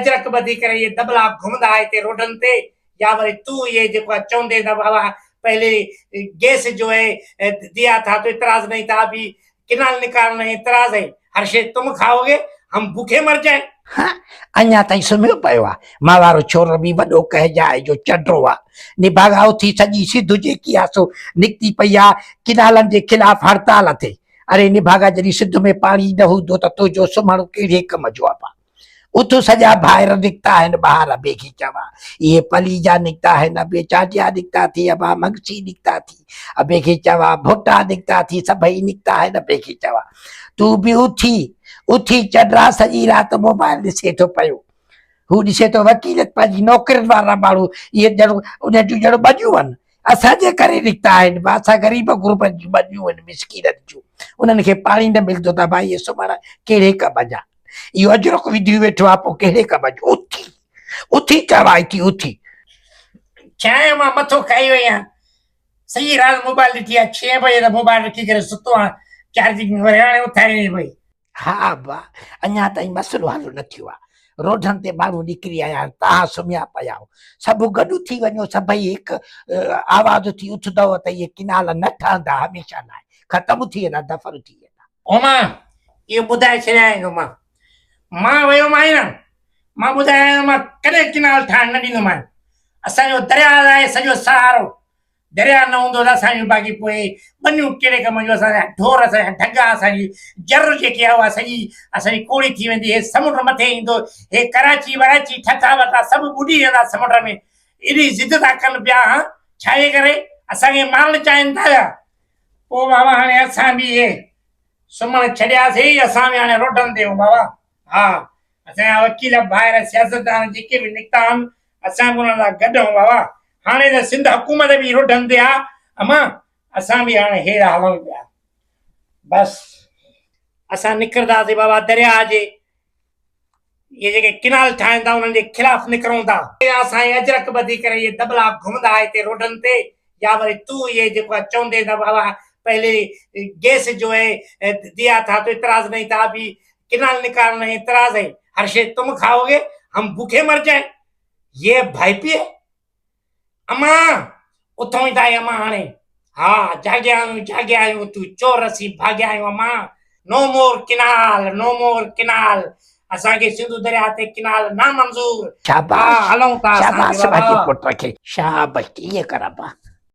اجرڪ ٻڌي ڪري اهي دٻلا گهمندا هتي روڊن تي يا وري تون اهي جيڪو آهي چوندين ته بابا پهلي گيس جو هي ديا ٿا تو اعتراض نهين ٿا ابي ڪنال نڪالنا هي اعتراض هي هر شي تم کائوگي هم بوکي مر جائين. ها اڃا تائين سمهيو پيو آ. مان وارو ڇورو به وڏو ڪنهن جاء جو چڍو آ. نڀاڳا اٿي سڄي سنڌ جيڪي آ سو نڪتي پئي آ ڪنالن جي خلاف هڙتال تي. اڙي نڀاڳا جڏهن سنڌ ۾ پاڻي نه هوندو ته تنهنجو سمهڻ ڪهڙي ڪم جو آ. اٿ سڄا ڀائر نڪتا آهن ٻاهر ابي کي چوان اهي پليجا نڪتا آهن ابي چانڊيا نڪتا ٿي ابا مگسي نڪتا ٿي ابي کي چوان ڀٽا نڪتا ٿي سڀئي نڪتا آهن ابي کي چوان تون به اٿي اٿي چنڊا سڄي رات موبائل ڏسي ٿو پيو هو ڏسي ٿو وڪيل پنهنجي نوڪرين وارا ماڻهو اهي ڄڻ انهن جون ڄڻ ٻنيون آهن اسان جي ڪري نڪتا آهن اسان غريب غربن جون ٻنيون آهن مسڪينن جون انهن کي پاڻي نه ملندو ته ڀائي اهي سمهڻ ڪهڙي ڪم جا اهو اجرڪ وڌي ويٺو آ پوء ڪهڙي ڪم جو اٿي اٿي چوائي ٿي اٿي. چانهه مان مٿو کائي وئي آهيان سڄي رات موبائل ڏٺي آ ڇهين بجي ته موبائل رکي ڪري ستو آهيان چارجنگ ۾ وري هاڻي اٿاري وئي پئي. ها ابا اڃا تائين مسئلو حل نه ٿيو آ روڊن تي ماڻهو نڪري آيا آهن توهان سمهيا پيا آهيو سڀ گڏ ٿي وڃو سڀئي هڪ آواز ٿي اٿندؤ ته اهي ڪئنال نه ٺهندا هميشه لاء ختم ٿي ويندا دفن ٿي ويندا. اما اهو ٻڌائي ڇڏيائين ته مان مان ويو مانء نه مان ٻڌايائين ته مان ڪڏهن ڪئنال ٺاهڻ نه ڏيندومانء اسان جو درياء آهي سڄو سهارو درياء نه هوندو ته اسان جون باقي پوء ٻنيون ڪهڙي ڪم جون اسان جا ڍور اسان جا ڍڳا اسان جي جر جيڪي آهي اها سڄي اسان جي ڪوڙي ٿي ويندي هي سمنڊ مٿي ايندو هي ڪراچي وراچي ٺٽا وٽا سڀ ٻڏي ويندا سمنڊ ۾ ايڏي ضد ٿا ڪن پيا ها ڇا جي ڪري اسان کي مارڻ چاهين ٿا ڇا پوء بابا هاڻي اسان به اهي سمهڻ ڇڏياسين اسان به هاڻي روڊن تي آهيون بابا ها اسان جا وڪيل ڀائر سياستدان جيڪي به نڪتا آهن اسان به انهن سان گڏ آهيون بابا هاڻي ته سنڌ حڪومت به روڊن تي آ اما اسان به هاڻي هيڙ هلون پيا بس اسان نڪرنداسين بابا درياهه جي اهي جيڪي ڪئنال ٺاهن ٿا انهن جي خلاف نڪرون ٿا. اسان اهي اجرڪ ٻڌي ڪري اهي دٻلا گهمندا هتي روڊن تي يا وري تون اهي جيڪو آهي چوندين ته بابا پهلي گيس جو هي ديا ٿا تو اعتراض نهين ٿا ابي ڪئنال نڪالنا هي اعتراض هي هر شي تم کائوگي هم بوکي مر جائين يه ڀائپي هي. امان! اٿون ئي ٿا امان هاڻي. ها جاڳيا آهيون جاڳيا آهيون تون چور اسين ڀاڳيا آهيون امان. نو مور ڪنال نو مور ڪنال اسان کي سنڌو درياء تي ڪنال نامنظور. شاباش ها هلون ٿا اسان شاباش به پنهنجي بابا. پٽ کي شابش ائين ڪر ابا.